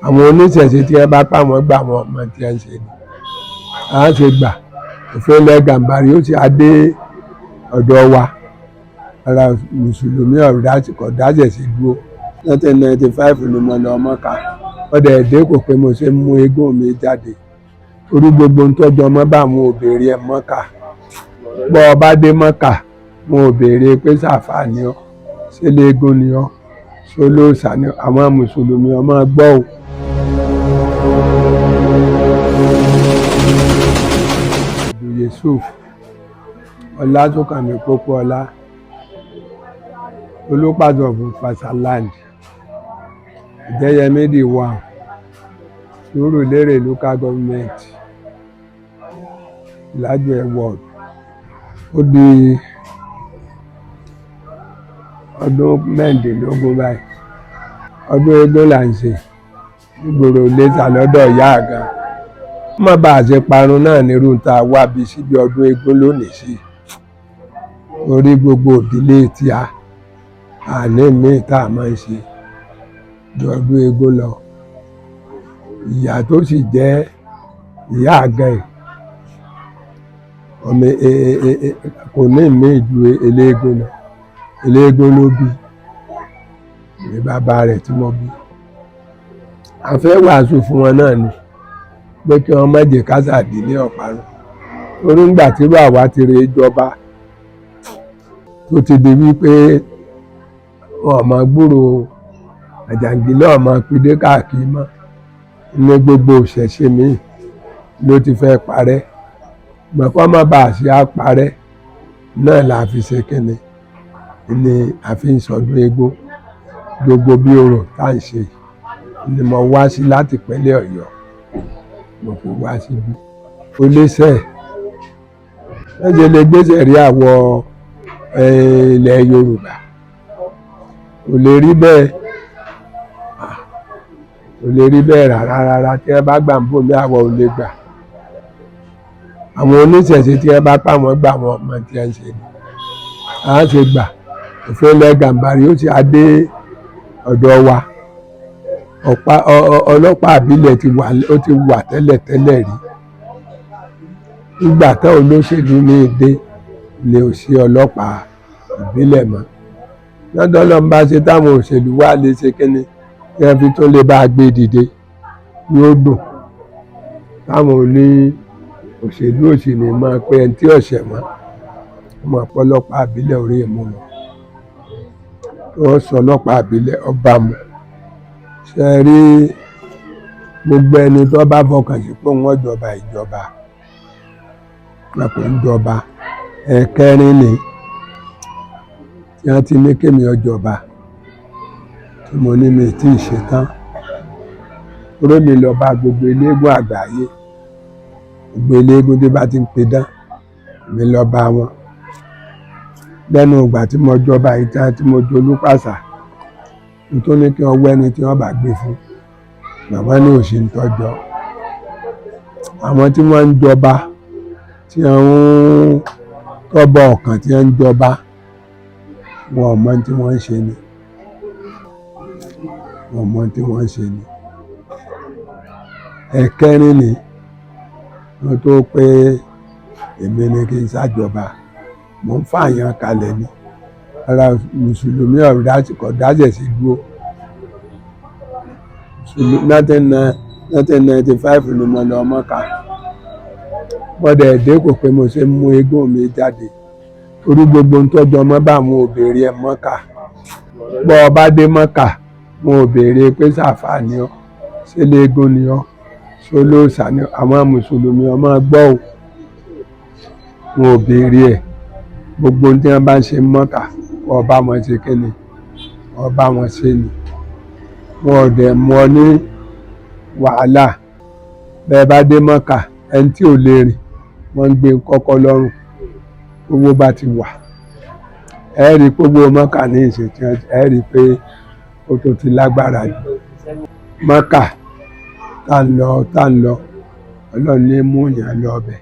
Àwọn oníṣẹ̀ṣe tí wọ́n bá pa wọ́n gbà wọ́n mọ tí wọ́n ń ṣe ni. À ń ṣe gbà òfin ilẹ̀ Gàmbàrí ó ti adé ọ̀dọ̀ wa. Ara mùsùlùmí kò dáṣẹ̀ sí dúró. 1995 ni mo lọ Mọ́kà. Ọdẹ ẹ̀dẹ́ kò pé mo ṣe mú eégún mi jáde. Orí gbogbo ń tọ́jú ọmọ bá àwọn obìnrin ẹ̀ Mọ́kà. Bọ́ ọ bá dé Mọ́kà, wọn ò béèrè pé ṣàfà ni ọ́, ṣé léégún ni ọ́, ṣé olóòṣà ni ọ́. Àwọn mùsùlùmí ọmọ gbọ́ o. Yusuf Ọlásùnkànmí Pópóọlá, Olúpàṣẹ of Ìpàṣà land, Ìjẹ́yẹmí the one, Sùúrùlérè local government, Ìlàjẹ ward. Ó di ọdún 16 báyìí. Ọdún eégún là ń ṣe nígboro Iléṣà lọ́dọ̀ ìyá àgàn. Má bàa ṣe parun náà nírú tá a wá bí síbi ọdún eégún lónìí sí. Orí gbogbo ìdílé tí a àní míì tá a máa ń ṣe ju ọdún eégún lọ. Ìyá tó sì jẹ́ ìyá àgàn yìí, ọmọ kò ní míì ju eléégún lọ. Eléégún ló bí ní bàbá rẹ̀ tí mo bí. A fẹ́ wàásù fún wọn náà ni pé kí wọ́n má jẹ́ kásà ìdílé ọ̀parun. Torí ńgbà tí irú àwa ti re jọba tó ti di wípé wọn ò máa gbúrò àjàngílẹ̀, ò máa pidé káàkiri mọ́ ní gbogbo ìṣẹ̀ṣe míì ló ti fẹ́ parẹ́. Ṣùgbọ́n kó má bàa ṣe á parẹ́ náà la fi ṣe kíni ni a fi ń sọdún eégún. Gbogbo bí orò tá à ń ṣe ni mo wá sí láti ìpínlẹ̀ Ọ̀yọ́, mo fi wá síbí. Oléṣẹ̀ wọ́n ṣe lè gbéṣẹ̀ rí àwọ̀ ilẹ̀ Yorùbá kò lè rí bẹ́ẹ̀, kò lè rí bẹ́ẹ̀ rárá rárá. Tí wọ́n bá gbà ń bò mí, àwọ̀ ò lè gbà. Àwọn oníṣẹ̀ṣe tí wọ́n bá pa wọ́n gbà wọ́n mọ tí wọ́n ń ṣe ni. À ń ṣe gbà òfin ilẹ̀ Gàmbàrí ó ti adé ọ̀dọ̀ wa. Ọlọ́pàá àbílẹ̀ ti wà, ó ti wà tẹ́lẹ̀ tẹ́lẹ̀ rí. Nígbà táwọn olóṣèlú míì dé ni ò sí ọlọ́pàá ìbílẹ̀ mọ́. Lọ́dọ̀ Ọlọ́run bá ṣe táwọn òṣèlú wá lè ṣe kíni kí wọ́n fi tún lè bá gbé dìde yóò dùn. Táwọn oní òṣèlú òsì ní máa pé ẹni tí ọ̀sẹ̀ mọ́, wọ́n máa pọ́ ọlọ́pàá àbílẹ̀ orí ìmú wọn. Wọ́n sọ ọlọ́pàá àbílẹ̀ ọba mu. Ṣé ẹ rí gbogbo ẹni tó bá fọkàn sí pé wọ́n jọba ìjọba, wọn kò ń jọba. Ẹ̀kẹrin ni tí wọ́n ti ní kémi ọjọba tí mo ní mi tí ì ṣetán. Torí mi lọ bá gbogbo eléégún àgbáyé, gbogbo eléégún tí bá ti ń pidán, èmi lọ bá wọn. Lẹ́nu ìgbà tí mo jọba yìí tán tí mo jolúpàṣà, mo tún ní kí wọ́n wẹ́ni tí wọ́n bá gbé fún. Bàbá ní òsì ń tọ́jọ́. Àwọn tí wọ́n ń jọba, tí wọ́n ń tọ́bọ̀ ọ̀kàn tí wọ́n ń jọba, wọn ò mọ tí wọ́n ń ṣe ni. Wọn ò mọ tí wọ́n ń ṣe ni. Ẹ̀kẹrin ni mo tó pé èmi ni kí n ṣàjọba. Mò ń fàyàn kalẹ̀ ni. Ara mùsùlùmí kò dáṣẹ̀ sí dúró. 1995 ni mo lọ Mọ́kà. Bọ́dẹ̀ ẹ̀dẹ́ kò pé mo ṣe mú eégún mi jáde. Torí gbogbo ń tọ́jú ọmọ bá àwọn obìnrin ẹ̀ Mọ́kà. Bọ́ ọ bá dé Mọ́kà, wọn ò béèrè pé ṣàfà ni ọ́, ṣé léégún ni ọ́, ṣé olóòṣà ni ọ́. Àwọn mùsùlùmí ọmọ gbọ́ o. Wọn ò béèrè ẹ̀. Gbogbo ohun tí wọ́n bá ń ṣe Mọ́kà, kó bá wọn ṣe kíni, kó bá wọn ṣe ni. Wọn ò dẹ̀ mú ọ ní wàhálà. Bẹ́ẹ̀ bá dé Mọ́kà, ẹni tí ò lè rìn, wọ́n ń gbé kọ́kọ́ lọ́rùn. Owó bá ti wà, ẹ rí pé owó Mọ́kà ní ìsìn tí ẹ rí pé ó tó ti lágbára jù. Mọ́kà tá ń lọ, tá ń lọ, Ọlọ́run ní mú yàn lọ bẹ̀.